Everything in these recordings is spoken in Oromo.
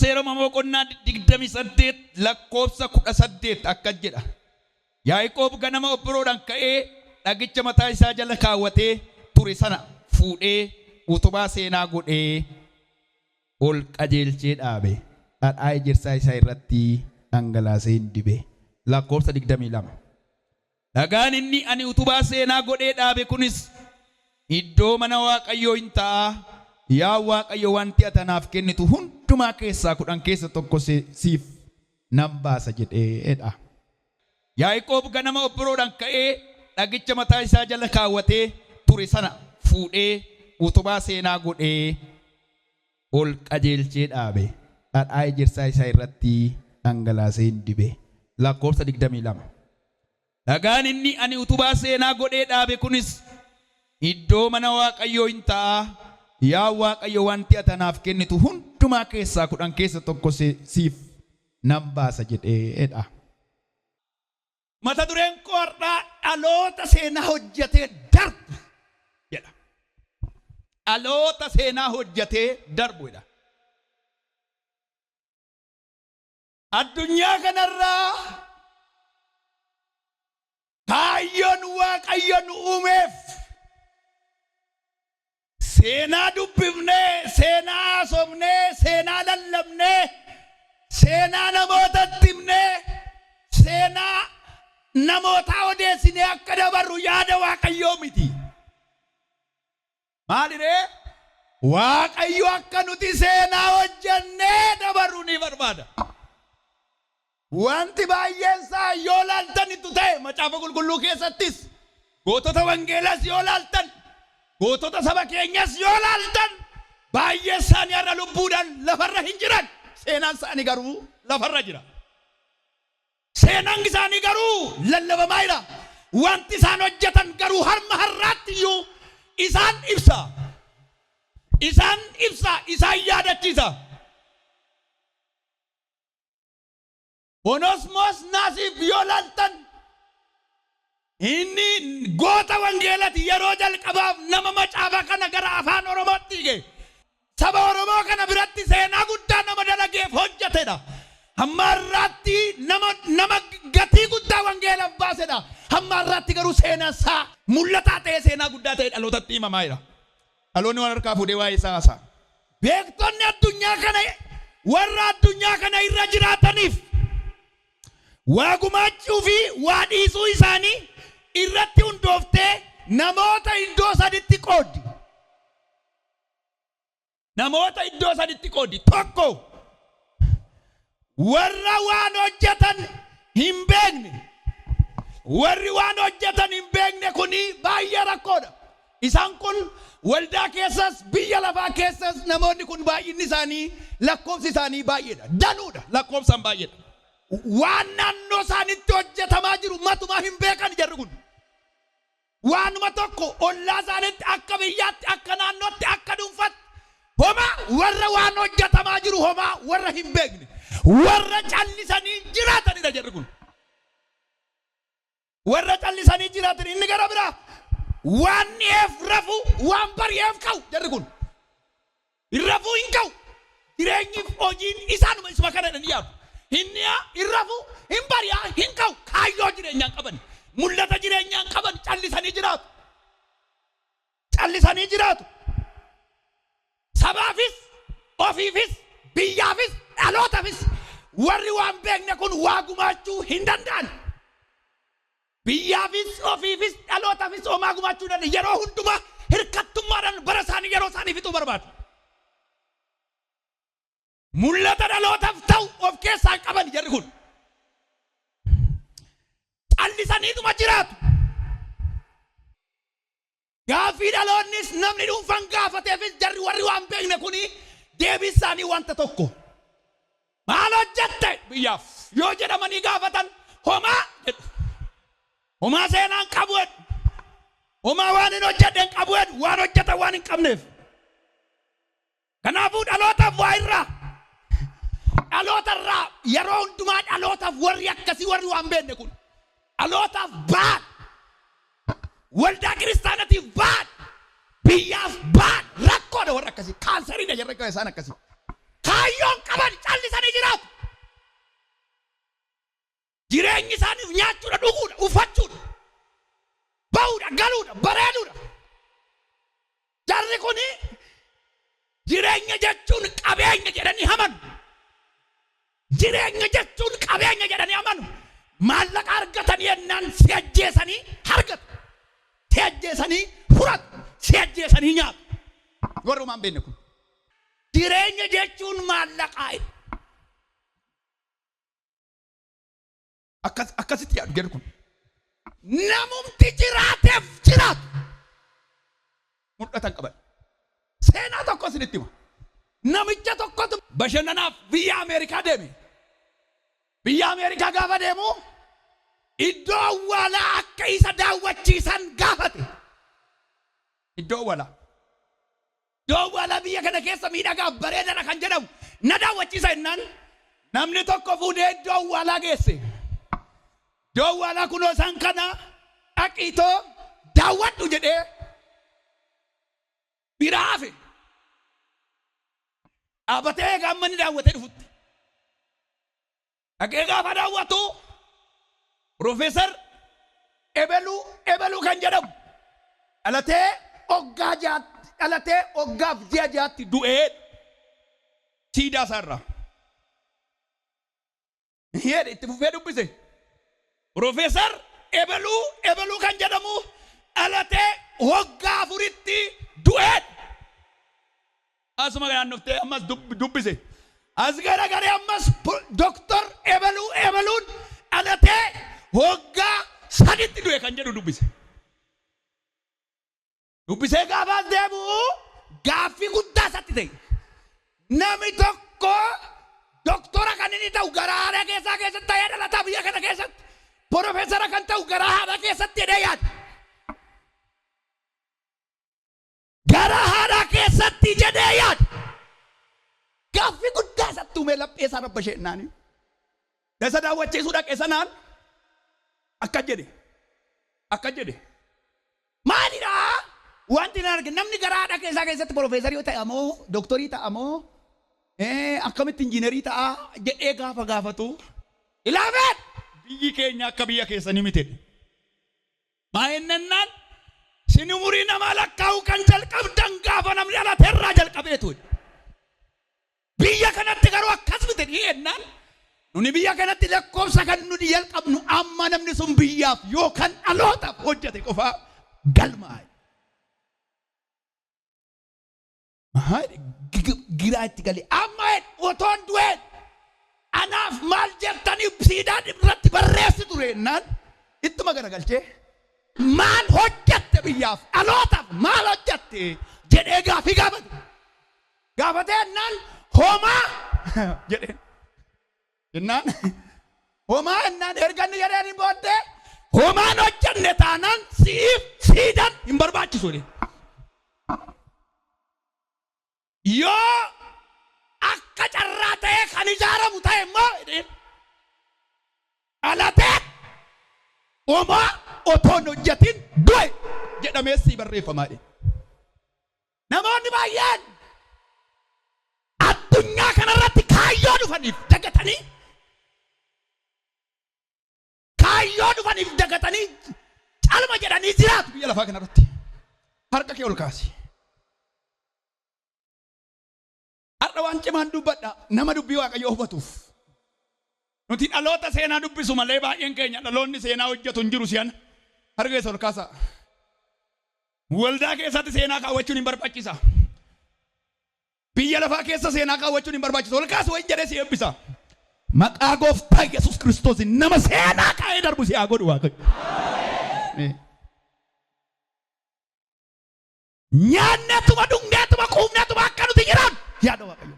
Seera Uumamaa boqonnaa 28 lakkoofsa 18 akkas jedha. Yaaqoob ganama obboroodhaan ka'ee dhagicha mataa isaa jala kaawwatee ture sana fuudhee utubaa seenaa godhee ol qajeelchee dhaabe. Dhadhaa ejersaa isaa irratti dhangalaasee hin dibe. Lakkoofsa 22. Dhagaan inni ani utubaa seenaa godhee dhaabe kunis iddoo mana Waaqayyoo in ta'a, yaa Waaqayyo wanti ati anaaf kennitu hundumaa keessaa 10 keessa tokko siif nan baasa jedhee dha. Yaaqoob ganama obboroodhaan ka'ee dhagicha mataa isaa jala kaawwatee ture sana fuudhee utubaa seenaa godhee ol qajeelchee dhaabe. Dhadhaa ejersaa isaa irratti dhangalaasee in dibe. Lakkoofsa 22. Dhagaan inni ani utubaa seenaa godhee dhaabe kunis iddoo mana Waaqayyoo in ta'a, yaa Waaqayyo wanti ati anaaf kennitu hundumaa keessaa 10 keessa tokko siif nan baasa jedhee dha. Mata dureen koo har'aa dhaloota seenaa hojjetee darbu jedha. Dhaloota seenaa hojjetee darbu jedha. Addunyaa kanarraa kaayyoon Waaqayyo nu uumeef seenaa dubbifnee, seenaa haasofnee, seenaa lallabnee, seenaa namootatti himnee, seenaa namootaa odeessinee akka dabarru yaada Waaqayyoo miti. Maaliree? Waaqayyo akka nuti seenaa hojjennee dabarru ni barbaada. Wanti baay'een isaa yoo laaltanitu ta'e macaafa qulqulluu keessattis gootota wangeelas yoo laaltan gootota saba keenyas yoo laaltan baay'ee isaanii har'a lubbuudhaan lafarra hin jiran seenaan isaanii garuu lafarra jira. Seenaan isaanii garuu lallabamaa jira. Wanti isaan hojjetan garuu harma har'aatti iyyuu isaan ibsa. Isaan ibsa, isaan yaadachiisa. Onosmoos Naasiif yoo laaltan inni goota wangeelati yeroo jalqabaaf nama macaafa kana gara afaan Oromootti hiike. Saba Oromoo kana biratti seenaa guddaa nama dalageef hojjetedha. Hamma har'aatti nama nama gatii guddaa wangeelaaf baasedha. Hamma har'aatti garuu seenaan isaa mul'ataa ta'ee seenaa guddaa ta'ee dhalootatti himamaa jira. Dhaloonni waan harkaa fuudhee waa'ee isaa haasa'a. Beektonni addunyaa kana warra addunyaa kana irra jiraataniif waa gumaachuu fi waa dhiisuu isaanii irratti hundooftee namoota iddoo saditti qooddi. Namoota iddoo saditti qooddi. Tokko warra waan hojjetan hin beekne. Warri waan hojjetan hin beekne kun baay'ee rakkoodha. Isaan kun waldaa keessas biyya lafaa keessas namoonni kun baay'inni isaanii lakkoofsi isaanii baay'eedha. Danuudha lakkoofsaan baay'eedha. Waan naannoo isaanitti hojjetamaa jiru matumaa hin beekan jarri kun. Waanuma tokko ollaa isaaniitti akka biyyaatti akka naannootti akka dhuunfaatti homaa warra waan hojjetamaa jiru homaa warra hin beekne warra callisanii jiraatanidha jarri kun. Warra callisanii jiraatan inni gara biraa waan dhi'eef rafu waan bari'eef ka'u jarri kun. Hin rafuu hin ka'u. Jireenyiif hojiin isaanuma isuma kana jedhanii yaadu. Hin dhi'aa, hin rafu, hin bari'aa, hin ka'u. Kaayyoo jireenyaa hin qaban. Mul'ata jireenyaa hin qaban. Callisanii jiraatu. Callisanii jiraatu. Sabaafis, ofiifis, biyyaafis, dhalootafis warri waan beekne kun waa gumaachuu hin danda'an. Biyyaafis, ofiifis, dhalootafis homaa gumaachuu hin danda'an. Yeroo hundumaa hirkattummaadhaan bara isaanii yeroo isaanii fixuu barbaadu. Mul'ata dhalootaaf ta'u of keessaa hin qaban jarri kun. Callisaniituma jiraatu. Gaaffii dhaloonnis namni dhuunfaan gaafateefis jarri warri waan beekne kuni deebii isaanii wanta tokko. Maal hojjette biyyaaf yoo jedhamanii gaafatan homaa jedhu. Homaa seenaa hin qabu jedhu. Homaa waan hin hojjedhe hin qabu jedhu. Waan hojjetan waan hin qabneef. Kanaafuu dhalootaaf waa irraa dhaloota irraa yeroo hundumaa dhalootaaf warri akkasii warri waan beekne kun dhalootaaf ba'an waldaa kiristaanatiif ba'an biyyaaf ba'an rakkoodha warri akkasii kaansariidha jarri isaan akkasii kaayyoon qaban. qaban, callisanii jiraatu. Jireenyi isaaniif nyaachuudha, dhuguudha, uffachuudha, ba'uudha, galuudha, bareeduudha. Jarri kuni jireenya jechuun qabeenya jedhanii amanu. Jireenya jechuun qabeenya jedhanii amanu. Maallaqa argatanii yennaan si ajjeesanii argatu. Si ajjeesanii furatu. Si ajjeesanii nyaatu. Warri homaa hin beekne kun. Jireenya jechuun maallaqaa. Akkas akkasitti yaadu jarri kun. Namumti jiraateef jiraatu. Mul'atan qaban. Seenaa tokko isinitti hima. Namicha tokkotu bashannanaaf biyya Ameerikaa deeme. Biyya Ameerikaa gaafa deemu iddoo awwaalaa akka isa daawwachiisan gaafate. Iddoo awwaalaa. Iddoo awwaalaa biyya kana keessa miidhagaaf bareedadha kan jedhamu na daawwachiisa jennaan namni tokko fuudhee iddoo awwaalaa geesse. Iddoo awwaalaa kunoo isaan kana dhaqiitoo daawwadhu jedhee biraa hafe. Dhaabatee egaa amma inni daawwatee dhufutti. Dhaqee gaafa daawwatu Piroofeesar Ebeluu Ebeluu kan jedhamu dhalatee oggaa jaatti dhalatee oggaaf ji'a jaatti du'ee siidaa isaa irraa. Jedhe itti fufee dubbise. Piroofeesar Ebeluu Ebeluu kan jedhamu dhalatee waggaa afuritti du'ee. Asuma naannoftee ammas dubbise. As garagaree ammas Doktor Ebeluu Ebeluun dhalatee waggaa saditti du'e kan jedhu dubbise. Dubbisee gaafa as deebi'u gaaffii guddaa isatti ta'e. Namni tokko doktora kan inni ta'u garaa haadha keessaa keessatti ta'ee dhalataa biyya kana keessatti. Porofeesara kan ta'u garaa haadha keessatti jedhee yaada. Garaa haadhaa keessatti jedhee yaada. Gaaffii guddaa isatti uumee laphee isaa rabbashee jennaani. Isa daawwachiisuu dhaqe sanaan akka jedhe akka jedhe maalidha wanti nan arge namni garaa haadha keessaa keessatti porofeesarii ta'e moo doktorii ta'a moo akkamitti injiinarii ta'a jedhee gaafa gaafatu ilaafeen biyyi keenya akka biyya keessanii miti. Maa'ennannaan sin umurii namaa lakkaa'uu kan jalqabdan gaafa namni dhalate irraa jalqabeetu. Biyya kanatti garuu akkas miti dhiyeennaan nuni biyya kanatti lakkoofsa kan nuti jalqabnu amma namni sun biyyaaf yookaan dhalootaaf hojjete qofaa galmaa'a. Giraa itti galee amma otoon du'een anaaf maal jettanii siidaan irratti barreessi ture jennaan ittuma garagalchee maal hojjette biyyaaf dhalootaaf maal hojjette jedhee gaafii gaafate. Gaafatee jennaan homaa jedheen. Jennaan homaa jennaan erga inni jedheeni booddee homaan hojjenne taanaan si'iif siidaan hin barbaachisu jedheen. Yoo akka carraa ta'ee kan ijaaramu ta'e immoo jedheen dhalatee homaa otoo hin hojjetin du'e jedhamee sii barreeffamaa jedhe. Namoonni baay'een addunyaa kanarratti kaayyoo dhufaniif dagatanii kaayyoo dhufaniif dagatanii calma jedhanii jiraatu biyya lafaa kanarratti. Harka kee ol kaasi. Har'a waan cimaan dubbadha nama dubbii Waaqayyoo hubatuuf. Nuti dhaloota seenaa dubbisu malee baay'een keenya dhaloonni seenaa hojjetu hin jiru si'ana. Harka keessa ol kaasaa. Waldaa keessatti seenaa kaawwachuun hin barbaachisa. Biyya lafaa keessa seenaa kaawwachuun hin barbaachisa. Ol kaasi wayin jedhee si eebbisa. Maqaa gooftaa Yesuus Kiristoos nama seenaa kaa'ee darbu si haa godhu Waaqayyo. Nyaanneetuma dhugneetuma quufneetuma akka nuti jiraannu yaada Waaqayyo.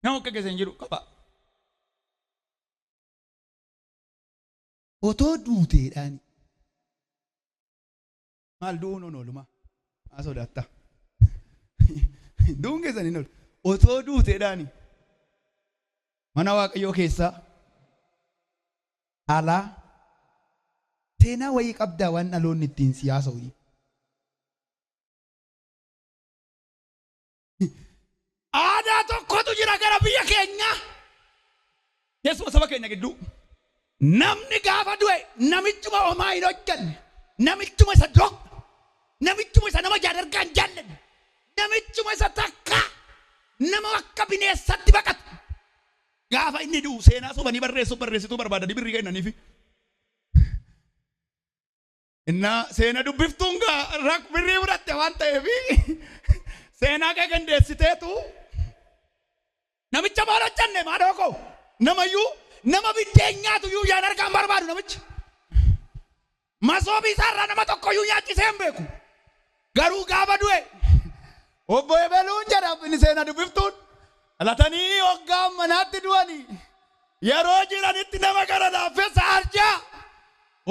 Nama akka keessa hin jiru qaba. Otoo duuteedhaani. Maal du'uun hin ooluma? Maa sodaatta? Du'uun keessan hin oolu. Otoo duuteedhaani. Mana Waaqayyoo keessaa alaa seenaa wayii qabdaa waan dhaloonni ittiin si haasa'u. Tokkotu jira gara biyya keenyaa. Keessuma saba keenya gidduu. Namni gaafa du'e namichuma homaa hin hojjanne, namichuma isa doqna, namichuma isa nama jaadargaa hin jaallanne, namichuma isa takkaa nama akka bineessatti baqatu. Gaafa inni du'u seenaa sobanii barreessuuf barreessituu barbaadanii birrii kennaniifi. Innaa seena dubbiftuun gaa rak birrii fudhatte waan ta'eef seenaa kee qindeessiteetu namicha maal hojjanne maadhoo koo namayyuu nama biddeen nyaatu iyyuu yaan argaan barbaadu namichi. Masoobii isaarraa nama tokko iyyuu nyaachisee hin beeku. Garuu gaafa du'e obbo Ebeluun jedha inni seena dubbiftuun dhalatanii hoggaa manaatti du'anii yeroo jiranitti nama gara laaffessa arjaa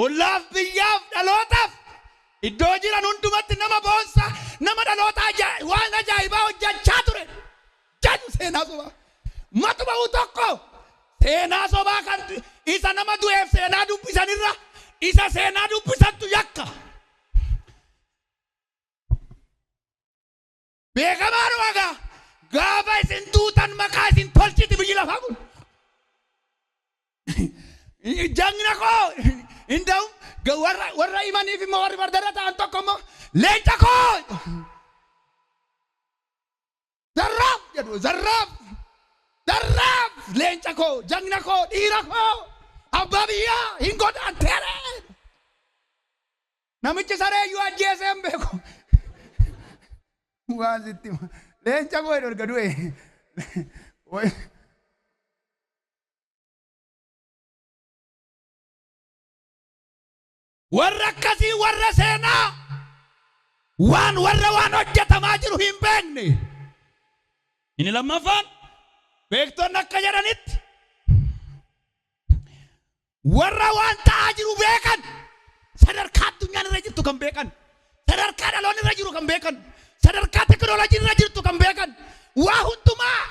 ollaaf biyyaaf dhalootaaf iddoo jiran hundumatti nama boonsa nama dhaloota waan ajaa'ibaa hojjechaa ture jedhu seenaa sobaa. Matuma tokko seenaa sobaa kan isa nama du'eef seenaa dubbisanirra isa seenaa dubbisantu yakka. Beekamaadhuma egaa gaafa isin duutan maqaa isin tolchiti biyyi lafaa kun. Jagna koo hin ta'u warra himaniif immoo warri fardarra ta'an tokko immoo leenca koo zarraaf jedhu zarraaf zarraaf leenca koo jagna koo dhiira koo abbaa biyyaa hin godaanteere. Namichi saree iyyuu ajjeesee hin beeku. Waan sitti hima. Leenca koo erga du'e. Warra akkasii warra seenaa waan warra waan hojjetamaa jiru hin beekne. Inni lammaffaan beektonni akka jedhanitti warra waan ta'aa jiru beekan, sadarkaa addunyaan irra jirtu kan beekan, sadarkaa dhaloonni irra jiru kan beekan, sadarkaa tekinooloojiin irra jirtu kan beekan, waa hundumaa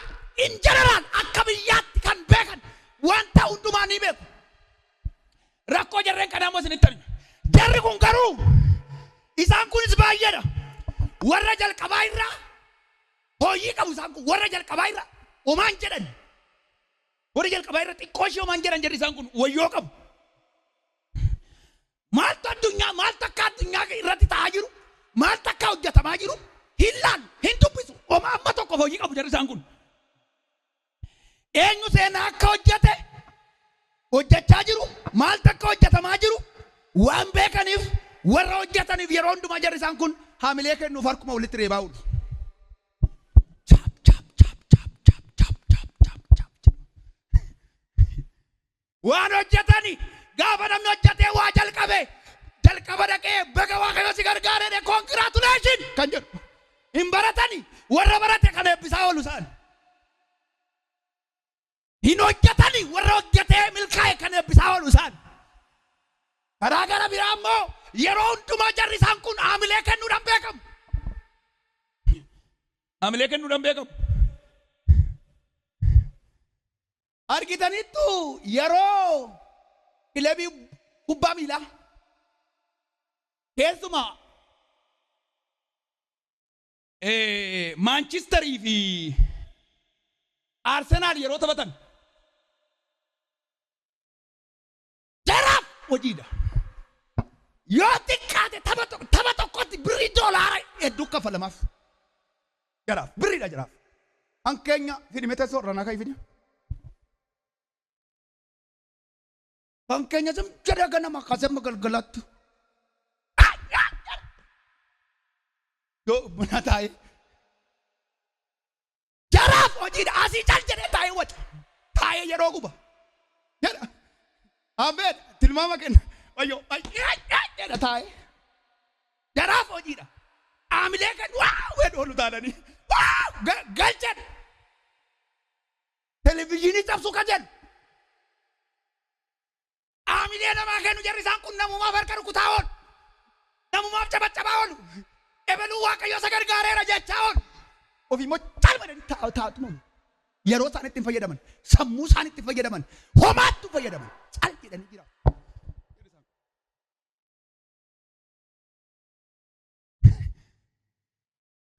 in general akka biyyaatti kan beekan, waan ta'u hundumaa ni beeku. Rakkoo jarreen kanaa immoo isinitti hima. Jarri kun garuu isaan kunis baay'eedha. Warra jalqabaa irraa hooyyii qabu isaan kun warra jalqabaa irraa homaan jedhan. Warri jalqabaa irra xiqqoo ishee homaan jedhan jarri isaan kun wayyoo qabu. Maaltu addunyaa maaltu akka addunyaa irratti ta'aa jiru maaltu akka hojjetamaa jiru hin laalu hin dubbisu homaa amma tokko hojii qabu jarri isaan kun. Eenyu seenaa akka hojjete hojjechaa jiru maaltu akka hojjetamaa jiru waan beekaniif warra hojjetaniif yeroo hundumaa jarri isaan kun haamilee kennuuf harkuma walitti reebaa oolu. Chap chap chap chap chap chap chap chap chap chap. Waan hojjetani gaafa namni hojjetee waa jalqabe jalqaba dhaqee baga Waaqayyo si gargaaree congratulation kan jedhu hin baratani warra barate kan eebbisaa oolu isaan. Hin hojjetani warra hojjetee milkaa'e kan eebbisaa oolu isaan. Karaa gara biraa immoo yeroo hundumaa jarri isaan kun haamilee kennuudhaan beekamu. Haamilee kennuudhaan beekamu. Argitaniittu yeroo kilabii kubbaa miilaa keessumaa Maanchistarii fi Arsenaal yeroo taphatan jaraaf hojiidha. Yoo xiqqaate tapha tokkotti birrii doolaara hedduu kaffalamaaf. Jaraaf birriidha jaraaf. Hankeenya fidime teessoo irraa naa ka'i fidi. Kan keenya sun jedhee ganama kaasee amma galgalaatti. Yoo buna taa'ee. Jaraaf hojiidha asii cal jedhee taa'ee waca. Taa'ee yeroo guba. Jedha. Abeet tilmaama kenna. Wayyoo jedha taa'ee. Jaraaf hojiidha. Aamilee kan waa jedhu olu taananii. Waa galchan. Televizyiinii cabsuu ka jedhu. Aamilee namaa kennu jarri isaan kun namumaaf harka rukutaa oolu. Namumaaf cabaccabaa oolu. Ebeluu Waaqayyo isa gargaareera jechaa oolu. Ofii immoo calma jedhanii taa'atuma oolu. Yeroo isaan itti hin fayyadaman, sammuu isaan itti fayyadaman, homaatti hin fayyadaman. Cal jedhanii jiraatu.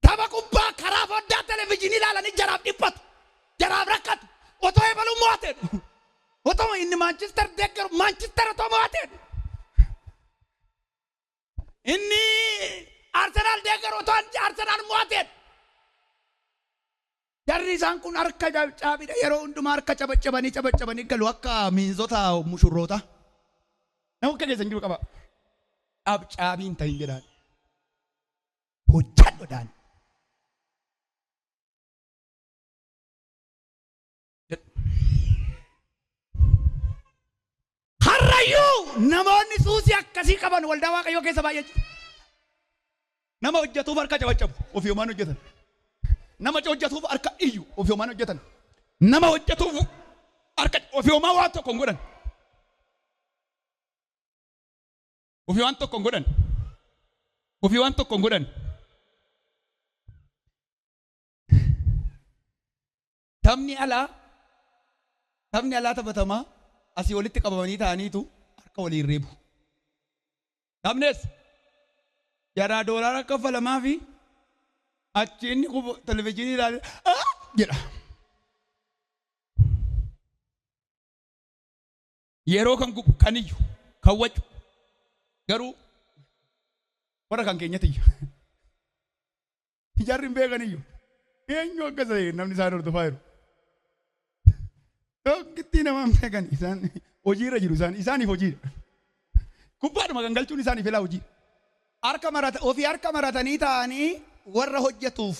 Tapha kubbaa karaa foddaa televizyiinii ilaalanii jaraaf dhiphatu. Jedhu. Otoo inni Maanchister deeggaru Maanchister otoo mo'ate jedhu. Inni Arsenaal deeggaru otoo Arsenaal mo'ate jedhu. Jarri isaan kun harka caabiidha yeroo hundumaa harka cabaccabanii cabaccabanii galu akka miinzota mushurroota. Nama akka keessan jiru qaba. Dhaab caabiin ta'in jedhaan. Hojjadhu dhaan. Har'ayyuu namoonni suusii akkasii qaban waldaa Waaqayyoo keessa baay'ee jiru. Nama hojjetuuf harka cabaccabu ofii homaan hojjetan. Nama hojjetuuf harka iyyu ofii homaan hojjetan. Nama hojjetuuf harka ofii homaa waan tokko hin godhan. Ofii waan tokko hin godhan. Ofii waan tokko hin godhan. Taphni alaa taphni alaa taphatamaa asii walitti qabamanii ta'aniitu harka waliin reebu. Taphnes jaraa doolaara kaffalamaa fi achi inni kufu televizyiinii ilaalee "Ah!" jedha. Yeroo kan gubu kan iyyu kan wacu garuu warra kan keenyatti iyya. Jarri hin beekan iyyuu. Eenyu akka ta'e namni isaan hordofaa jiru. Tokkittii nama hin beekan isaan hojiirra jiru isaan isaaniif hojiidha. Kubbaadhuma kan galchuun isaaniif elaa hojii. Harka marata ofii harka maratanii taa'anii warra hojjetuuf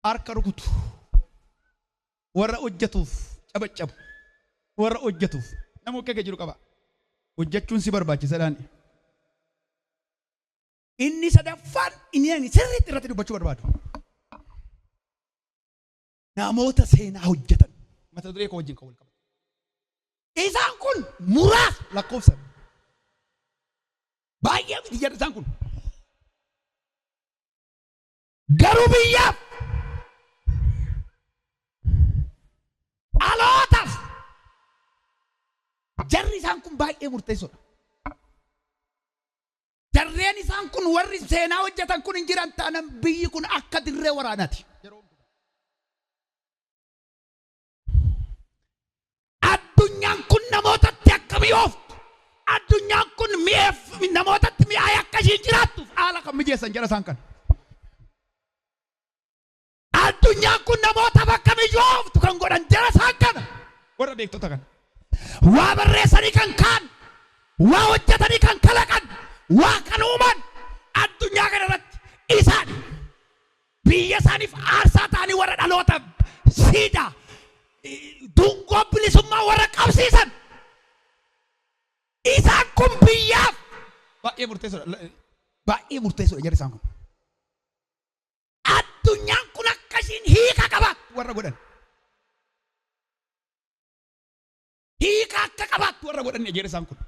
harka rukutu. Warra hojjetuuf cabaccabu. Warra hojjetuuf nama akka jiru qaba. Hojjechuun si barbaachisadhaan. Inni sadaffaan inni ani sirriitti irratti dubbachuu barbaadu. Namoota seenaa hojjetan mata duree koo wajjin kan wal qabatu. Isaan kun muraasa lakkoofsan. Baay'ee miti jarri isaan kun. Garuu biyyaaf dhalootaaf jarri isaan kun baay'ee murteessoodha. Jarreen isaan kun warri seenaa hojjetan kun hin jiran taanan biyyi kun akka dirree waraanaati. Addunyaan kun namootatti akka mi'ooftu, addunyaan kun mi'eef namootatti mi'aayee akka ishiin jiraattuuf haala kan mijeessan jara isaan kana. Addunyaan kun namootaaf akka mijooftu kan godhan jara isaan kana. Warra beektota kana. Waa barreessanii kan kaan, waa hojjetanii kan kalaqan, waa kan uuman addunyaa kana irratti isaan biyya isaaniif aarsaa ta'anii warra dhaloota siidaa dungoo bilisummaa warra qabsiisan isaan kun biyyaaf baay'ee murteessoodha. Baay'ee murteessoodha jarri isaan kun. Addunyaan kun akka ishiin hiika qabaattu warra godhan. Hiika akka qabaattu warra godhan ejeera isaan kun.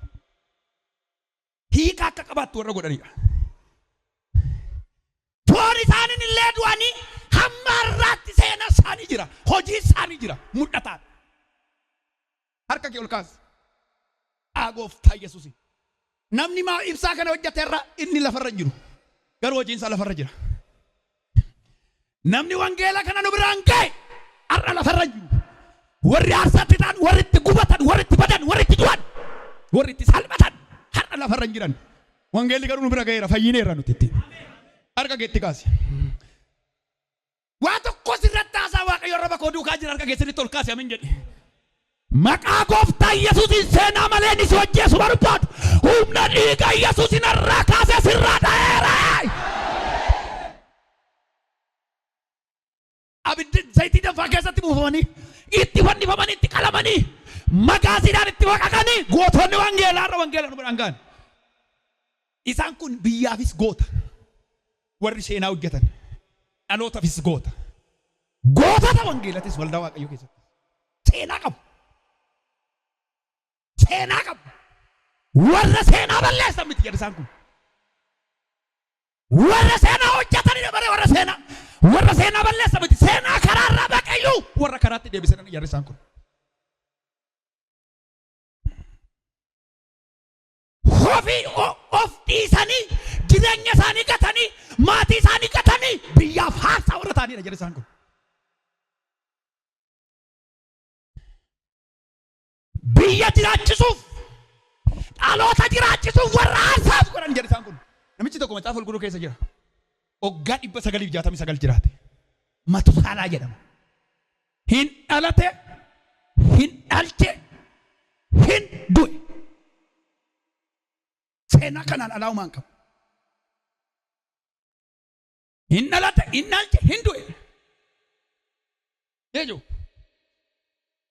Hiika akka qabaattu warra godhanidha. Foon isaaniin illee du'anii hamma har'aatti seenaa isaanii jira. Hojii isaanii jira. Mul'ataadha. Harka kee ol kaasi. Aa gooftaa Yesuusi. Namni maa ibsaa kana hojjete irra inni lafarra hin jiru. Garuu hojiin isaa lafarra jira. Namni wangeela kana nu biraan ga'e har'a lafarra hin jiru. Warri aarsaatti ta'an, warri itti gubatan, warri itti badan, warri itti du'an, warri itti salphatan har'a lafarra hin jiran. Wangeelli garuu nu bira ga'eera, fayyineerra nuti ittiin. Harka keetti kaasi. Waa tokko sirratti haasaa Waaqayyo arraba koo duukaa jira harka keessanitti ol kaasi amin jedhi. Maqaa gooftaa Yesuusiin seenaa malee inni si hojjeessu barbaadu humna dhiiga Yesuusiin irraa kaasee sirraa dha'eera. Abiddi zayitii danfaa keessatti buufamanii itti fannifamanii itti qalamanii magaasiidhaan itti baqaqanii gootonni wangeelaa irra wangeela nu biraan ga'an. Isaan kun biyyaafis goota. Warri seenaa hojjetan dhalootafis goota. Gootota wangeelatis waldaa Waaqayyoo keessatti seenaa qabu. Seenaa qabu. Warra seenaa balleessan miti jedha isaan kun. Warra seenaa hojjetanidha bare warra seenaa. Warra seenaa balleessan miti. Seenaa karaarraa baqayyuu warra karaatti deebisan jarri isaan kun. Ofii of dhiisanii jireenya isaanii gatanii maatii isaanii gatanii biyyaaf haarsaa warra ta'anidha jedha isaan kun. Biyya jiraachisuuf, dhaloota jiraachisuuf warra aarsaaf godhan jedhe isaan kun. Namichi tokko macaafa qulqulluu keessa jira. Waggaa 969 jiraate. Matusaalaa jedhama. Hin dhalate, hin dhalche, hin du'e. Seenaa kanaan alaa homaa hin qabu. Hin dhalate, hin dhalche, hin du'e. Jechuun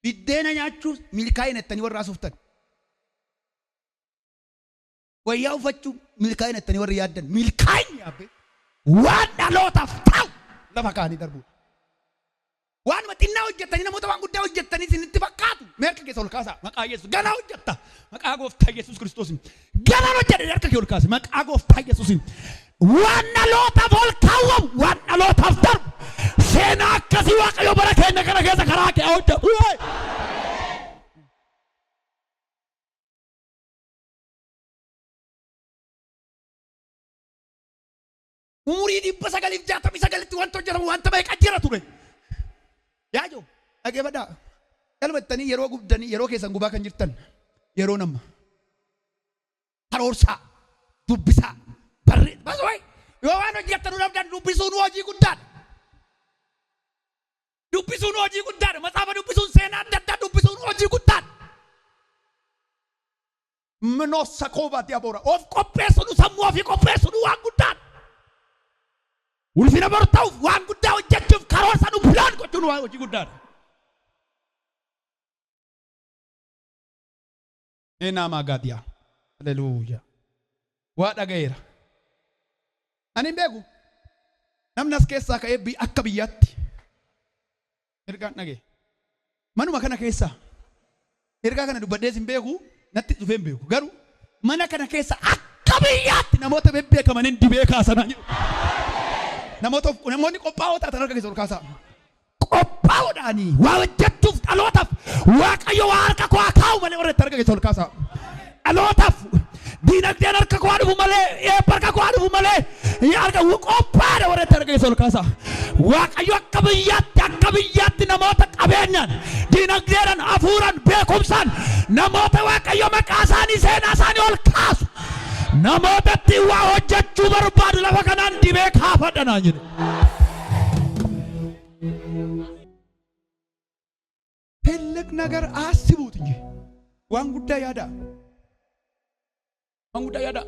biddeena nyaachuu milkaa'ina jettanii warra haasoftan. Wayyaa uffachuu milkaa'ina jettanii warri yaaddan milkaa'inni yaabbee waan dhalootaaf ta'u lafa kaa'anii darbuudha. Waanuma xinnaa hojjettanii namoota waan guddaa hojjettanii isinitti fakkaatu. Mee harka keessa ol kaasaa. Maqaa Yesuus. Ganaa hojjetta. Maqaa gooftaa Yesuus Kiristoosiin. Ganaan hojjedhe harka kee ol kaasi. Maqaa gooftaa Yesuusiin. Waan dhalootaaf ol kaawwamu, waan dhalootaaf darbu. Seenaa akkasii Waaqayyo bara keenya kana keessa karaa kee haa hojjetu. Umurii 969tti wanta hojjetamu wanta meeqa jira ture. Yaa jiru dhaggeeffadhaa. Galmattanii yeroo gubdanii yeroo keessan gubaa kan jirtan yeroo nama karoorsaa dubbisaa barree basoo yoo waan hojjettan dhabdan dubbisuun hojii guddaadha. Dubbisuun hojii guddaadha. Macaafa dubbisuun seenaa adda addaa dubbisuun hojii guddaadha. Minossa kooba diaboora. Of qopheessuun sammuu ofii qopheessuun waan guddaadha. Ulfina bor ta'uuf waan guddaa hojjechuuf karoorsa nu plan gochuun waan hojii guddaadha. Eenaamaa gaadiyaa. Haleluuyaa. Waa dhaga'eera. Ani hin beeku. Namni as keessaa ka'ee akka biyyaatti ergaan dhaga'e. Manuma kana keessaa ergaa kana dubbadhees hin beeku, natti dhufee hin beeku. Garuu mana kana keessa akka biyyaatti namoota bebbeekamaniin dibee kaasanaa jiru. Namoota namoonni qophaa'oo taatan harka keessa ol kaasaa. Qophaa'oodhaanii waa hojjechuuf dhalootaaf Waaqayyo waa harka koo haa kaa'u malee warra itti harka keessa ol kaasaa. Dhalootaaf diinagdeen harka koo haa dhufu malee eebba harka koo haa dhufu malee harka qophaa'aadha warra itti harka keessa ol kaasaa. Waaqayyo akka biyyaatti akka biyyaatti namoota qabeenyaan diinagdeedhaan hafuuraan beekumsaan namoota Waaqayyo maqaa isaanii seenaa isaanii ol kaasu namoota ittiin waa hojjechuu barbaadu lafa kanaan dibee kaafadha naan jedhe. ትልቅ ነገር አስቡት እንጂ waan guddaa yaadaa waan guddaa yaadaa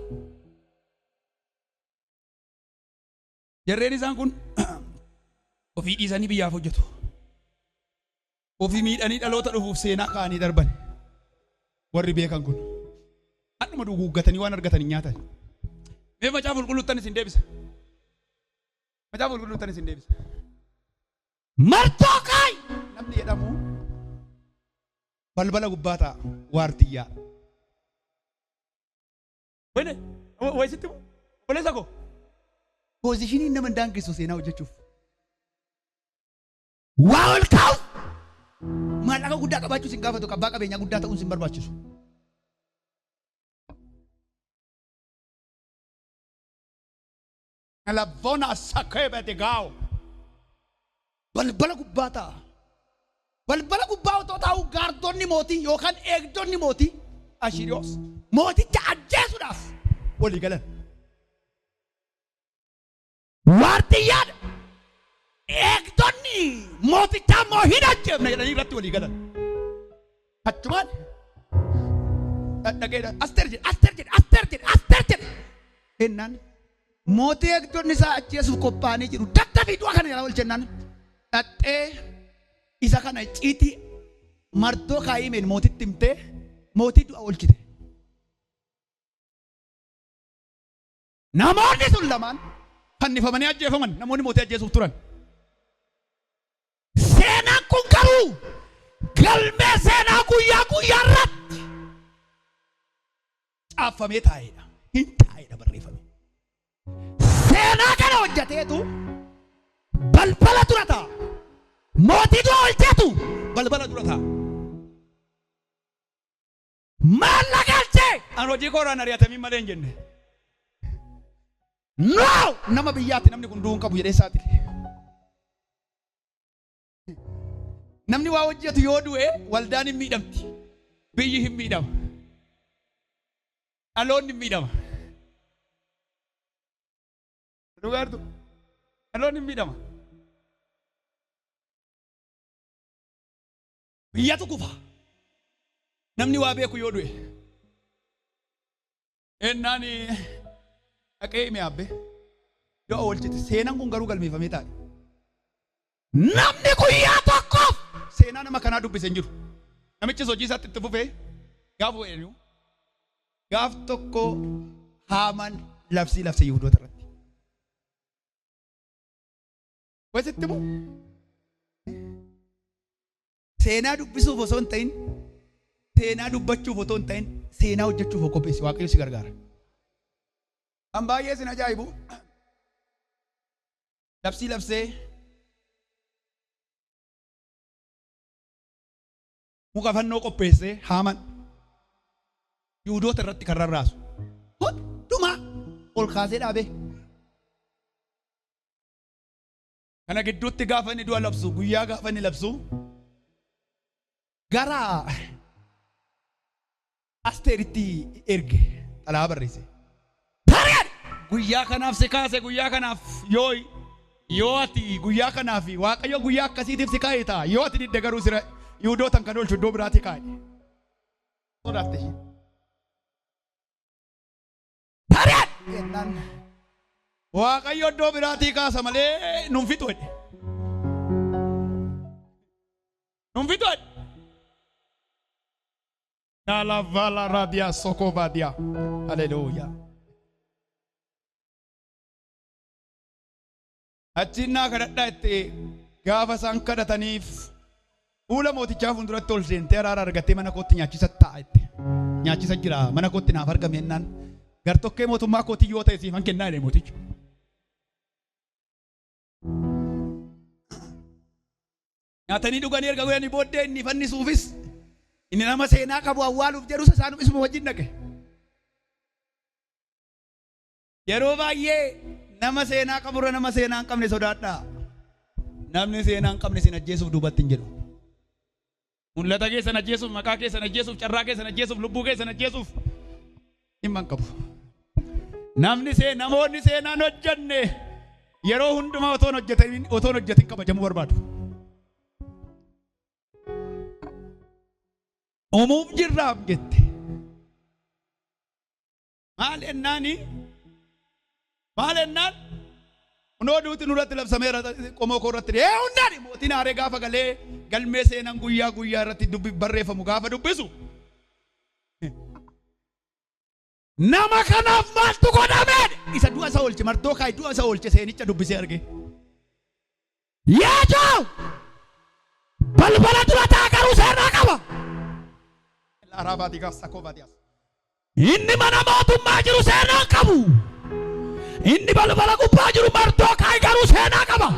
jarreen isaan kun ofii dhiisanii biyyaaf hojjetu ofii miidhanii dhaloota dhufuuf seenaa kaa'anii darban warri beekan kun hadhuma duguuggatanii waan argatan hin nyaatan mee macaafa qulqulluuttan isin deebisa. Macaafa qulqulluuttan isin deebisa. Martookaay namni jedhamu balbala gubbaa taa'a waardiyyaa. Wayne wayi sitti obboleessa koo. Poozishiniin nama hin daangessu seenaa hojjechuuf. Waa ol kaa'u maallaqa guddaa qabaachuu sin gaafatu abbaa qabeenyaa guddaa ta'uun sin barbaachisu. Lavona sakebe gao. Balbala gubbaa taa'a. Balbala gubbaa otoo taa'u gaardonni mootii yookaan eegdonni mootii Ashiriyoos mooticha ajjeesuudhaaf walii galan. Waardiyyaadha. Eegdonni mootichaa immoo hin ajjeefne jedhanii irratti walii galan. Achumaan dhaqee Asteer jedhe Asteer jedhe Asteer jedhe Asteer jedhe. Ennaan mootii eegdonni isaa ajjeesuuf qophaa'anii jiru. Daddafii du'a kana jalaa oolchennaan dhaqxee isa kana icciitii martoo kaayimeen mootitti himtee mootii du'a oolchite. Namoonni sun lamaan fannifamanii ajjeefaman namoonni mootii ajjeesuuf turan. Seenaan kun garuu galmee seenaa guyyaa guyyaa irratti caaffamee taa'eedha. Hin taa'eedha barreeffame. Seenaa kana hojjateetu balbala dura taa'a. Mootii du'a oolcheetu balbala dura taa'a. Maal na galchee? An hojii kooraan ari'atamiin malee hin jenne. No! Nama biyyaatti namni kun du'uu hin qabu jedhee saaxile. Namni waa hojjetu yoo du'e waldaan hin miidhamti. Biyyi hin miidhama. Dhaloonni hin miidhama. Dhugaartu dhaloonni hin miidhama. Biyyatu kufa. Namni waa beeku yoo du'e. Ennaan dhaqee hime abbe. Du'a oolchite. Seenaan kun garuu galmeeffamee taa'e. Namni guyyaa tokkoof seenaa nama kanaa dubbise hin jiru. Namichis hojii isaatti itti fufee gaafa eenyu gaaf tokko Haamaan labsii labse Yihudoota irratti. Wasitti moo? Seenaa dubbisuuf osoo hin ta'in, seenaa dubbachuuf otoo hin ta'in, seenaa hojjechuuf of qopheessi. Waaqayyo si gargaara. Kan baay'ee isin ajaa'ibu labsii labsee muka fannoo qopheessee Haaman Yihudoota irratti kan rarraasu hundumaa ol kaasee dhaabee. Kana gidduutti gaafa inni du'a labsu, guyyaa gaafa inni labsu, gara Asteeritti erge xalayaa barreesse. Tareen guyyaa kanaaf si kaase, guyyaa kanaaf yoo ati guyyaa kanaaf Waaqayyo guyyaa akkasiitiif si kaa'e ta'a. Yoo ati didde garuu sira Yihudootan kan oolchu iddoo biraatii kaa'e. Sodaatte isheen. Tareen jennaan Waaqayyo iddoo biraatii kaasa malee nun fixu jedhe. Nun fixu jedhe. Nala vala radia soko vadia. Haleluuyaa. Achiin naa kadhadhaa itti gaafa isaan kadhataniif fuula mootichaa fuulduratti ol seentee araara argattee mana kootti nyaachisa ta'a itti. Nyaachisa jira mana kootti naaf argame jennaan gartokkee mootummaa kootii yoo ta'e siifan kennaa jedhe mootichi. Nyaatanii dhuganii erga godhanii booddee inni fannisuufis inni nama seenaa qabu awwaaluuf jedhus isaan isuma wajjin dhaqe. Yeroo baay'ee nama seenaa qaburra nama seenaa hin qabne sodaadhaa. Namni seenaa hin qabne isin ajjeesuuf duubatti hin jedhu. Mul'ata keessan ajjeesuuf, maqaa keessan ajjeesuuf, carraa keessan ajjeesuuf, lubbuu keessan ajjeesuuf dhimma hin qabu. Namni see namoonni seenaan hojjenne yeroo hundumaa otoon hojjetin kabajamuu barbaadu. Uumuuf jirraaf jette. Maal ennaani? Maal ennaan? Kunoo duuti nurratti labsameera qomoo koo irratti. Ee hundaan mootiin aaree gaafa galee galmee seenan guyyaa guyyaa irratti dubbi barreeffamu gaafa dubbisu. Nama kanaaf maaltu godhame? Isa du'a isa oolche Mardookaay du'a isa oolche seenicha dubbisee arge. Yaajoo balbala dura taa garuu seenaa qaba. Inni mana mootummaa jiru seenaa hin qabu. Inni balbala gubbaa jiru Mardookaay garuu seenaa qaba.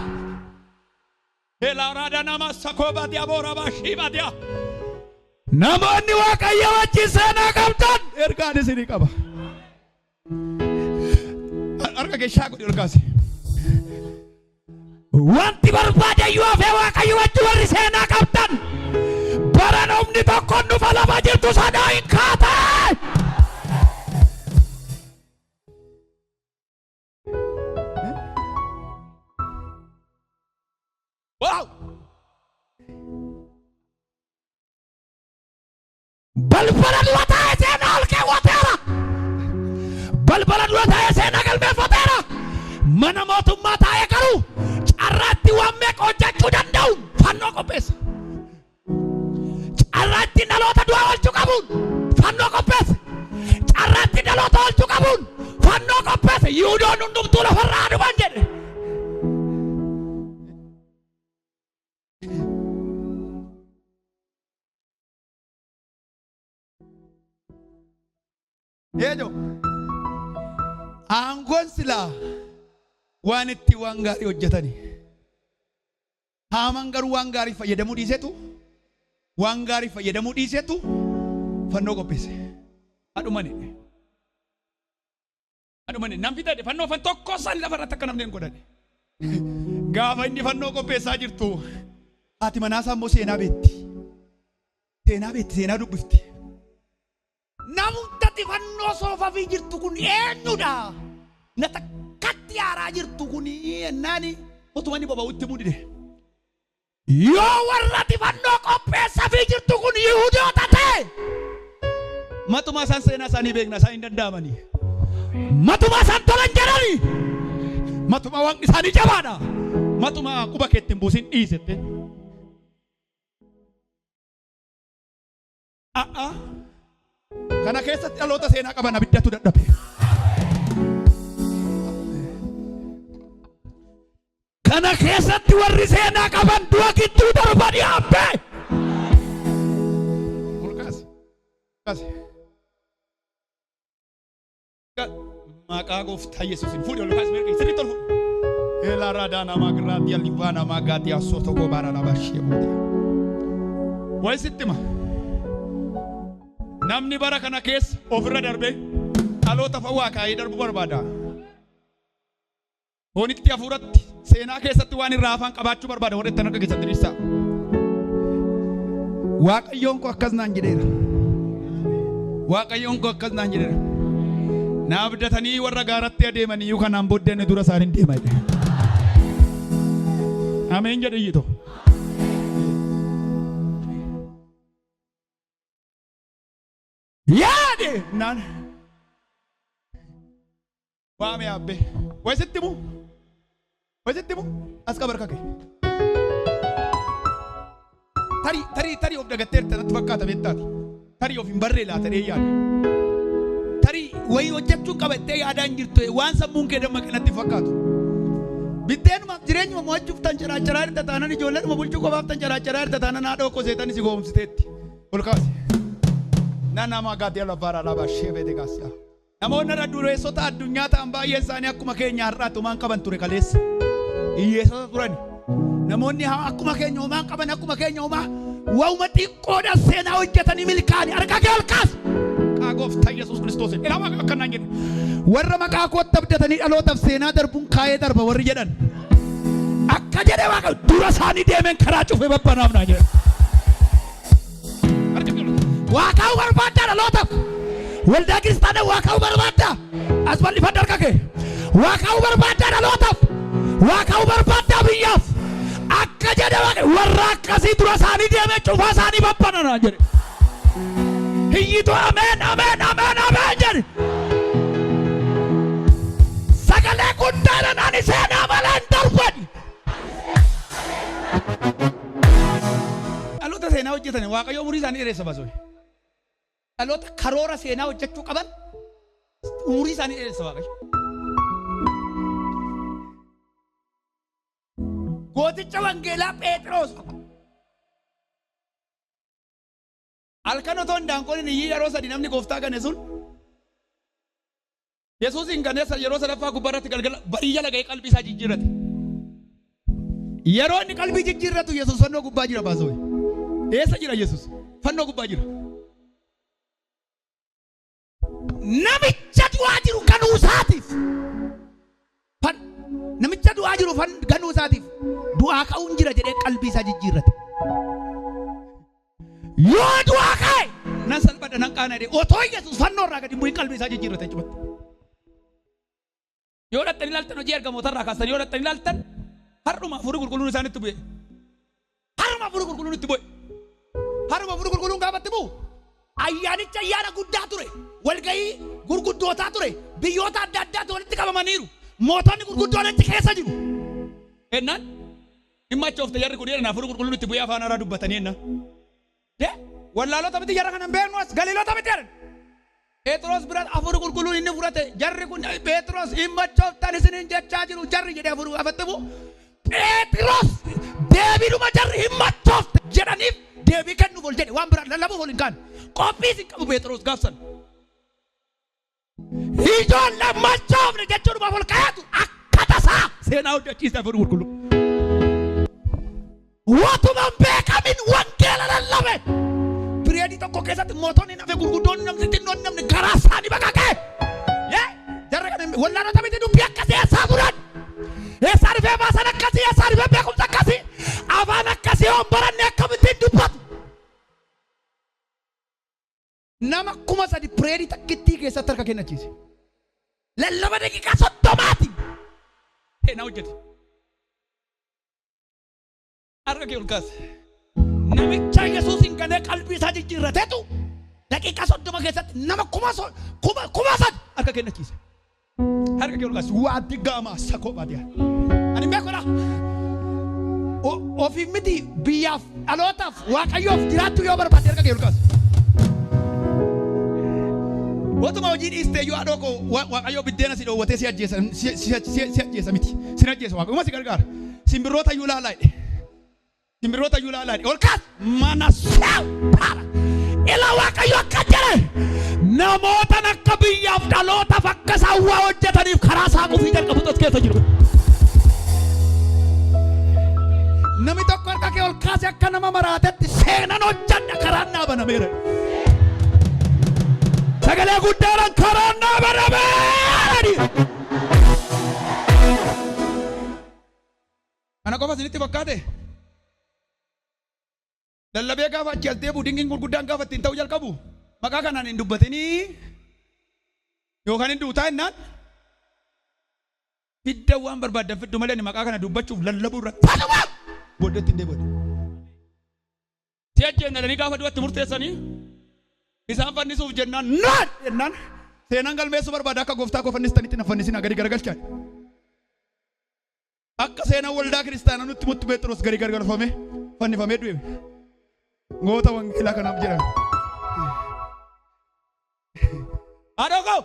Namoonni Waaqayyo wajjin seenaa qabdan ergaan isinii qaba. Harka keessaa godhi ol kaasi. Wanti barbaade iyyuu hafee Waaqayyo wajjin warri seenaa qabdan bara namni tokko dhufa lafa jirtu sanaa hin kaate. Wow! Balbala dura taa'ee seenaa ol keewwateera. Balbala dura taa'ee seenaa galmeeffateera. Mana mootummaa taa'ee garuu carraatti waan meeqa hojjechuu danda'u fannoo qopheessa. Carraatti dhaloota du'aa oolchuu qabuun fannoo qopheesse. Carraatti dhaloota oolchuu qabuun fannoo qopheesse. Yihudoon hundumtuu lafarraa dhuman jedhe. Eejo. Aangoon silaa waan itti waan gaarii hojjetani. Haamaan garuu waan gaarii fayyadamuu dhiisetu fannoo qopheesse. Hadhumani. Hadhumani nam fixate fannoo fan tokko san lafa irratti akka namni hin godhane. Gaafa inni fannoo qopheessaa jirtu haati manaasaa immoo seenaa beetti. Seenaa beetti, seenaa dubbifti. Namumtati fannoo soofafii jirtu kun eenyudha? Na takkatti aaraa jirtu kun ennaani utuma inni boba'u itti mudide. Yoo warra ati fannoo qopheessafii jirtu kun Yihudoota ta'e, matumaa isaan seenaa isaanii beekna, isaan hin danda'amanii. Matumaa isaan tolan jedhani. Matumaa waaqni isaanii jabaadha. Matumaa quba keetti hin buusin dhiisette. A'a. Kana keessatti dhaloota seenaa qaban abiddatu dadhabe. Kana keessatti warri seenaa qaban du'a gidduu darbanii hafe. Ol kaasi. Kaasi. Maqaa gooftaa Yesuusin fuudhi ol kaasi mirga sirriitti ol fuudhi. Eelaa raadaa namaa girraatti alibaa namaa gaatii asoo tokko baara lama shee boodee. Wayi sitti hima. Namni bara kana keessa ofirra darbee dhaloota fawwaa kaa'ee darbuu barbaada. Foonitti hafuuratti seenaa keessatti waan irraa hafan qabaachuu barbaada warra ittiin harka keessan diriirsaa. Waaqayyoon koo akkas naan jedheera. Waaqayyoon koo akkas naan jedheera. Na abdatanii warra gaaratti adeemaniyyuu kanaan booddee inni dura isaanii deema jedhe. Ameen jedhe iyyito. Yaade naan waame abbe. Way sitti himu? Way sitti himu? As qaba harka kee. Tarii tarii tarii of dagatteerta natti fakkaata beektaati. Tarii of hin barree laata jedhee yaada. Tarii wayii hojjechuun qaba jettee yaadaa hin jirtu waan sammuun kee dammaqe natti fakkaatu. Biddeenumaaf jireenyuma mo'achuuf tan caraacharaa jirta taanan ijoolleedhuma bulchuu qofaaf tan caraacharaa jirta taanan haadha koo seexanni si gowwoomsiteetti. Ol kaasi. Na nama gaadee lafaara laba sheebee degaasiyaa. Namoonni irra dureessota addunyaa ta'an baay'een isaanii akkuma keenya har'aatti homaan qaban ture kaleessa. Hiyyeessota turan. Namoonni akkuma keenya homaan qaban, akkuma keenya homaa waa'uma xiqqoodhaan seenaa hojjetanii milkaa'anii harka kee ol kaasi. Maqaa gooftaa Yesuus Kiristoosiin. Ilaa Waaqa akkanaan jedhe. Warra maqaa kootti abdatanii dhalootaaf seenaa darbuun kaa'ee darba warri jedhan. Akka jedhe Waaqa dura isaanii deemeen karaa cufee babbanaaf naan jedhe. Waa kaa'uu barbaaddaa dhalootaaf. Waldaa kiristaanaa waa kaa'uu barbaaddaa. As bal'ifadhu harka kee. Waa kaa'uu barbaaddaa dhalootaaf. Waa kaa'uu barbaaddaa biyyaaf. Akka jedhe Waaqayyo warra akkasii dura isaanii deemee cufaa isaanii babbananaa jedhe. Hiyyitu ameen ameen ameen ameen jedhe. Sagalee guddaadhaan ani seenaa malee hin darban. Dhaloota seenaa hojjetan Waaqayyo umurii isaanii dheeressa baasoo. Dhaloota karoora seenaa hojjechuu qaban umurii isaanii dheeressa Waaqayyo. Gooticha wangeelaa Pheexiroos halkan otoo hin daanqoon hin iyyii yeroo sadi namni gooftaa gane sun Yesuusiin ganee yeroo sadaffaa gubbaa irratti galgala barii jala ga'ee qalbii isaa jijjiirrate. Yeroo inni qalbii jijjiirratu Yesuus fannoo gubbaa jira baasoo. Eessa jira Yesuus? Fannoo gubbaa jira. Namicha du'aa jiru ganuu isaatiif fan namicha du'aa jiru fan ganuu isaatiif du'aa ka'uun jira jedhee qalbii isaa jijjiirrate. Yoo du'aa ka'e nan salphadha nan qaana jedhee otoo Yesuus fannoo irraa gadi hin bu'in qalbii isaa jijjiirrate jechuudha. Yoo dhattanii ilaaltan hojii ergamoota irraa kaasanii yoo dhattanii ilaaltan har'uma hafuurri qulqulluun isaanitti bu'e. Har'uma hafuurri qulqulluun itti bu'e. Har'uma hafuurri qulqulluun gaafa itti bu'u ayyaanicha ayyaana guddaa ture. Walgahii gurguddootaa ture. Biyyoota adda addaatti walitti qabamaniiru. Mootonni gurguddoon achi keessa jiru. Ennaan hin machoofte jarri kun jedhan hafuurri qulqulluun itti bu'ee afaan haaraa dubbatanii ennaan. De wallaalota miti jara kana hin beeknu as galiilota miti jedhan. Phexros bira hafuurri qulqulluun inni fudhate jarri kun Phexros hin machooftan isiniin jechaa jiru jarri jedhee hafuurri gaafatti bu'u. Phexros deebiidhuma jarri hin machoofte jedhaniif deebii kennuuf ol jedhe waan biraa lallabuuf ol hin kaane. Qophiis hin qabu Phexros gaafsan. Ijoollee machoofne jechuudhumaaf ol ka'eetu akka tasaa seenaa hojjechiise hafuurri qulqulluun. Watuma hin beekamin wangeela lallabe. Pireedii tokko keessatti mootonni nafe gurguddoonni namni xinnoon namni garaa isaanii baqaqee. Yee jarra kana wallaalota miti dubbii akkasii eessaa furan? Eessaa dhufee baasan akkasii? Eessaa dhufee beekumsa akkasii? Afaan akkasii yoo hin baranne akkamittiin dubbatu? Nama 3000 Crusade takkittii keessatti harka kennachiise. Lallaba daqiiqaa 30tiin seenaa hojjete. Harka kee ol kaase. Namicha Yesuusin ganee qalbii isaa jijjiirrateetu daqiiqaa 30 keessatti nama 3000 harka kennachiise. Harka kee ol kaase. Waanti gaamaa sakoo baatiyaa. Ani beekudha. Ofiif miti biyyaaf dhalootaaf Waaqayyoof jiraachuu yoo barbaadde harka kee ol kaase. Otuma hojii dhiistee iyyuu haadhoo koo Waaqayyoo biddeena si dhoowwatee si ajjeesa si ajjeesa miti. Sin ajjeesa Waaqayyo si gargaara. Simbirroota iyyuu ilaalaa jedhe. Simbirroota iyyuu ilaalaa jedhe. Ol kaas mana paara. Ila Waaqayyo akka jedhe namootan akka biyyaaf dhalootaaf akka isaan waa hojjetaniif karaa saaqufii jalqabutu as keessa jiru. Namni tokko harka kee ol kaase akka nama maraatetti seenan hojjedha karaan naa banameera. Sagalee guddaadhaan karaan naa banameera. Kana qofa isinitti fakkaate? Lallabee gaafa achi as deebi'u dinqiin gurguddaan gaafa ittiin ta'uu jalqabu maqaa kanaan hin dubbatinii yookaan hin duutaa jennaan fidda waan barbaaddan fiddu malee ani maqaa kana dubbachuuf lallabuu irra tasuma booddeetti hin deebi'u. Si ajjeefna jedhanii gaafa du'atti murteessanii isaan fannisuuf jennaan naan jennaan seenaan galmeessuu barbaada akka gooftaa koo fannistanitti na fannisinaa gadi garagalchaa. Akka seenaan waldaa kiristaanaa nutti himutti Pheexiroos gadi gargalfamee fannifamee du'e. Goota wangeelaa kanaaf jedhame. Haadha koo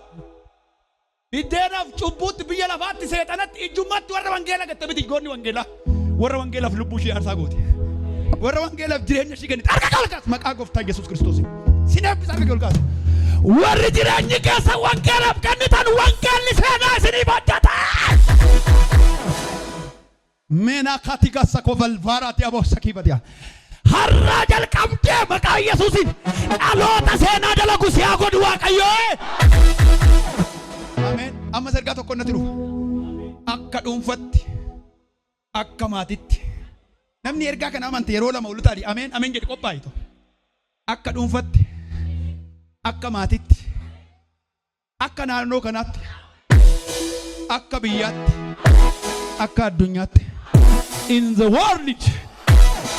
biddeenaaf cubbuutti biyya lafaatti seexanatti ijjummaatti warra wangeela gatte miti goonni wangeelaa warra wangeelaaf lubbuu ishee aarsaa goote. Warra wangeelaaf jireenya ishee kennite harka kee ol kaasi maqaa gooftaa Yesuus Kiristoosiin. Sin eebbisa harka kee ol kaasi. Warri jireenyi keessan wangeelaaf kennitan wangeelli seenaa isiniif hojjeta. Meenaa katiga sako valvaara diaboo sakii badiya. Har'aa jalqabdee maqaa Yesuusiin dhaloota seenaa dalagu si haa godhu Waaqayyoo. Ameen. Ammas ergaa tokko natti dhufa. Akka dhuunfatti, akka maatitti. Namni ergaa kana amante yeroo lama ol utaali ameen ameen jedhi qophaa'i to. Akka dhuunfatti, akka maatitti, akka naannoo kanaatti, akka biyyaatti, akka addunyaatti. In the world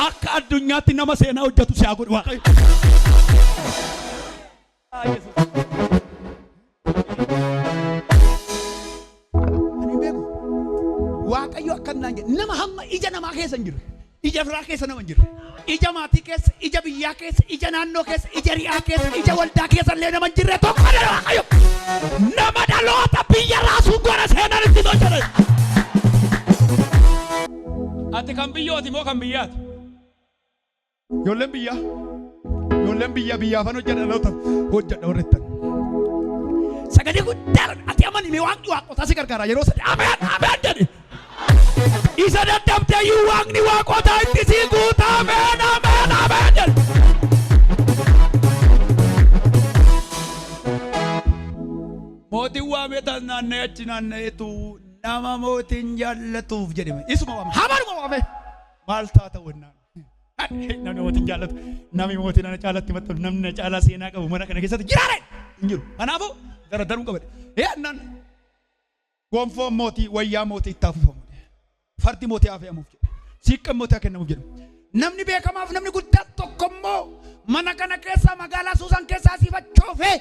akka addunyaatti nama seenaa hojjetu si haa godhu Waaqayyo. Ani beeku. Waaqayyo akka naan jedhe nama hamma ija namaa keessa hin jirre, ija firaa keessa nama hin jirre, ija maatii keessa, ija biyyaa keessa, ija naannoo keessa, ija ri'aa keessa, ija waldaa keessa illee nama hin jirre tokko dha Waaqayyo. Nama dhaloota biyya raasuun godha seenaan itti hojjete. Ati kan biyyooti moo kan biyyaati? Ijoolleen biyyaa ijoolleen biyyaa biyyaafan hojjedha dhaloota hojjedha warri jettan. Sagalee guddaadhaan ati amani mee waaqni waaqotaa si gargaara yeroo sadi ameen ameen jedhi. Isa dadhabdee iyyuu waaqni waaqotaa itti sii guuta ameen ameen ameen jedhi. Mootiin waamee taas naanna'ee achi naanna'eetu nama mootiin jaallatuuf jedhame. Isuma waame. Hamaruma waame. Maal taata wannaan. Namni mootiin jaallatu, namni mootiin ana caalatti maxxanu, namni na caalaa seenaa qabu mana kana keessatti jiraare hin jiru. Kanaafuu daradaruu qabadhe. Ee annaan gonfoon mootii wayyaa mootii itti afuufamu. Fardi mootii haa fe'amuuf jedhe. Siiqqeen mootii haa kennamuuf jedhe. Namni beekamaaf namni guddaan tokko immoo mana kana keessaa magaalaa Suusan keessaa asii fachoofee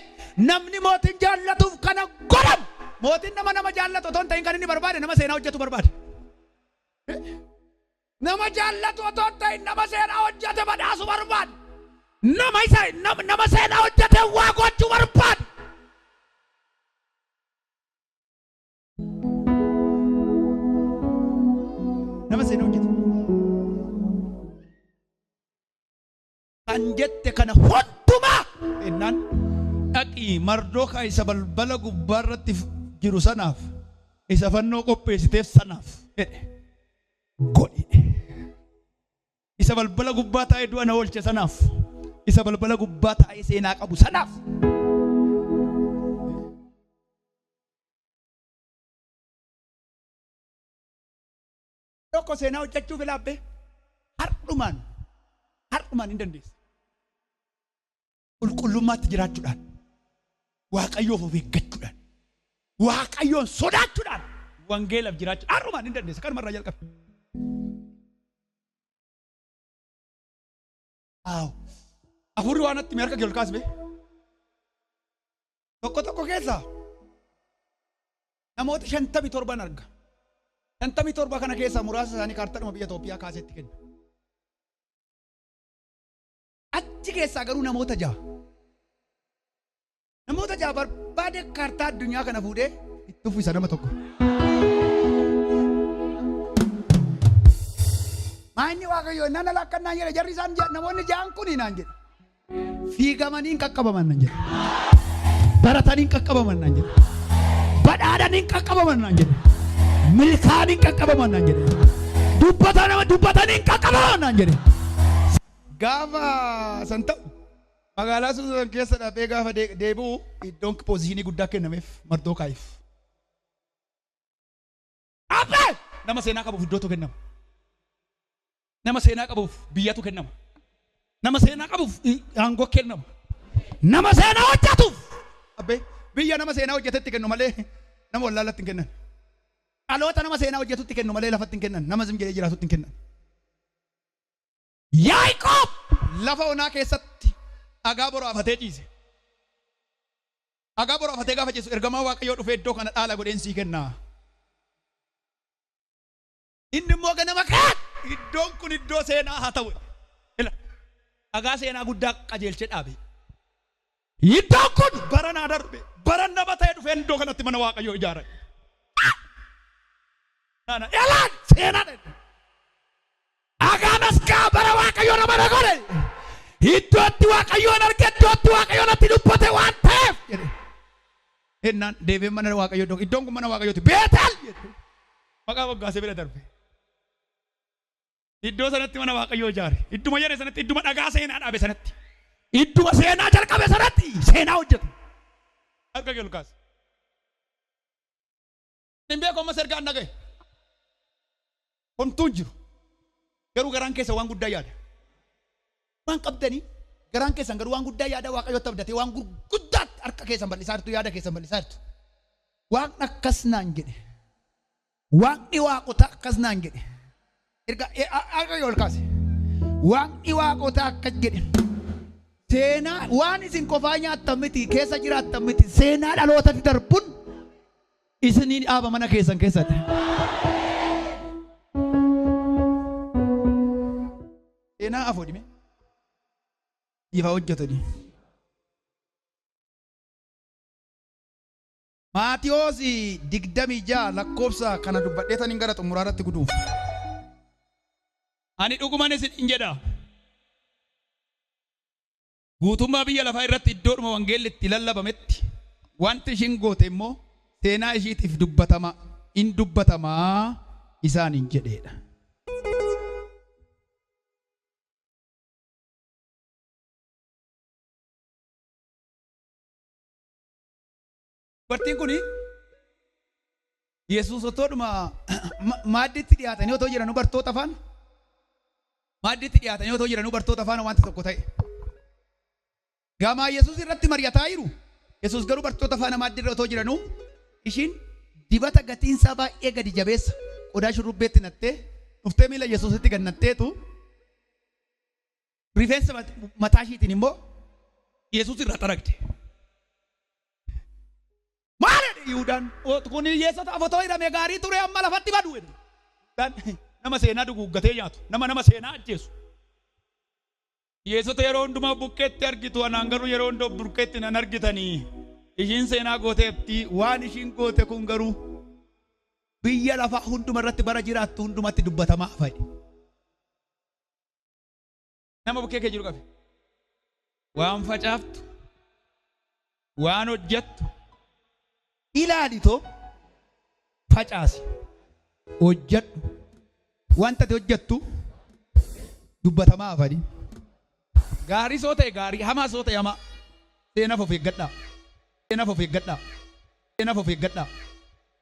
namni mootiin jaallatuuf kana godhamu. Mootiin nama nama jaallatu otoo hin ta'in kan inni barbaade nama seenaa hojjetu barbaade. Nama jaallatu otoo hin ta'in nama seenaa hojjete badhaasu barbaade. Nama isa nama seenaa hojjete waa gochuu barbaade. Nama seenaa hojjete. Kan jette kana hundumaa jennaan dhaqii Mardookaa isa balbala gubbaa irratti jiru sanaaf isa fannoo qopheessiteef sanaaf jedhe godhi. Isa balbala gubbaa taa'ee du'a na oolche sanaaf isa balbala gubbaa taa'ee seenaa qabu sanaaf. Tokko seenaa hojjechuuf ilaabbee har'umaan har'umaan hin dandeessa. Qulqullummaatti jiraachuudhaan Waaqayyoof of eeggachuudhaan, Waaqayyoon sodaachuudhaan, wangeelaaf jiraachuu har'umaan hin dandeessa. Kanumarraa jalqabe. Aaw. Hafuurri waan natti harka kee ol kaasbe. Tokko tokko keessaa namoota 57 arga. 57 kana keessaa muraasa isaanii kaartaadhuma biyya Itoophiyaa kaaseetti kenna. Achi keessaa garuu namoota ja'a. Namoota ja'a barbaade kaartaa addunyaa kana fuudhee itti uffisa nama tokko. Maanyi Waaqayyoo nana lakkannaan jedhe jarri isaan namoonni ja'an kuni naan jedhe. Fiigamanii hin qaqqabaman nan jedhe. Baratanii hin qaqqabaman nan jedhe. Badhaadhanii hin qaqqabaman nan jedhe. Milkaa'anii hin qaqqabaman nan jedhe. Dubbatanii dubbatanii hin qaqqabaman nan jedhe. Gaafa san ta'u magaalaa Suusan keessa dhaqee gaafa deebi'u iddoon position guddaa kennameef Mardokaayiif. Abbee! Nama seenaa qabuuf iddootu kennama. Nama seenaa qabuuf biyyatu kennama. Nama seenaa qabuuf aangoo kennama. Nama seenaa hojjetuuf abbee biyya nama seenaa hojjetetti kennu malee nama wallaalatti hin kennan. Dhaloota nama seenaa hojjetutti kennu malee lafatti hin kennan. Nama zim jedhee jiraatutti hin kennan. Yaaqoob lafa onaa keessatti dhagaa boraafatee ciise. Dhagaa boraafatee gaafa ciisu ergamaa Waaqayyoo dhufee iddoo kana dhaala godheen sii kennaa. Inni immoo ganama ka'e iddoon kun iddoo seenaa haa ta'u. Ila dhagaa seenaa guddaa qajeelchee dhaabe. Iddoon kun bara naa darbe bara nama ta'e dhufeen iddoo kanatti mana Waaqayyoo ijaara. Nana elaan seenaa dha. Dhagaa masqaa bara Waaqayyoo nama na godhe. Iddootti Waaqayyoon arge, iddootti Waaqayyoon natti dubbate waan ta'eef jedhe. Ennaan deebi'ee mana Waaqayyoo iddoon kun mana Waaqayyooti. Beetel jedhe. Maqaa moggaasee bira darbe. Iddoo sanatti mana Waaqayyoo ijaare. Idduma jedhe sanatti, idduma dhagaa seenaa dhaabe sanatti. Idduma seenaa jalqabe sanatti seenaa hojjete. Harka kee ol kaasi. Hin beeku ammas ergaan dhagaye. Homtuu hin jiru. Garuu garaan keessa waan guddaa yaada. Waan qabdanii garaan keessan garuu waan guddaa yaada. Waaqayyotti abdatee waan gurguddaatti harka keessan bal'isaa jirtu, yaada keessan bal'isaa jirtu. Waaqni akkas naan jedhe. Waaqni waaqota akkas naan jedhe. Erga harka kee ol kaase. Waaqni waaqota akkas jedhe. Seenaa waan isin qofaa nyaattan miti, keessa jiraattan miti, seenaa dhalootatti darbuun isinii dhaaba mana keessan keessatti. Seenaa afoo dhime. Ifa hojjetanii. Maatiyoos 26 lakkoofsa kana dubbadheetaniin gara xumuraa irratti guduunfa. Ani dhuguman isin jedha. Guutummaa biyya lafaa irratti iddoodhuma wangeelli itti lallabametti wanti ishiin goote immoo seenaa ishiitiif dubbatama in dubbatamaa isaaniin jedheedha. Dubartiin kun Yesuus otoodhuma maaddiitti dhiyaatanii otoo jiranuu bartoota faana maaddiitti dhiyaatanii otoo jiranuu bartoota faana wanti tokko ta'e. Gamaa Yesuus irratti mari'ataa jiru. Yesuus garuu bartoota faana maaddiirra otoo jiranuu ishiin dibata gatiinsaa baay'ee gadi jabeessa qodaa shurrubbeetti nattee dhuftee miila Yesuusitti gad natteetu rifeensa mataa ishiitiin immoo Yesuus irraa xaragde. Maal jedhe Yihuudaan? Kun hiyyeessotaaf otoo hidhame gaarii ture, amma lafatti badu jedhe. Yihuudaan nama seenaa duguuggatee nyaatu, nama nama seenaa ajjeesu. Hiyyeessota yeroo hundumaa bukkeetti argitu, anaan garuu yeroo hunda bukkeetti nan argitanii. Ishiin seenaa gooteetti, waan ishiin goote kun garuu biyya lafaa hunduma irratti bara jiraattu hundumatti dubbatamaa hafa jedhe. Nama bukkee kee jiru qabe. Waan facaaftu, waan hojjettu ilaalitoo facaasi, hojjedhu. Wanta ati hojjettu dubbatamaa hafani. Gaarii soo ta'e gaarii, hamaa soo ta'e hamaa. Seenaaf of eeggadhaa. Seenaaf of eeggadhaa. Seenaaf of eeggadhaa. Seenaaf of eeggadhaa.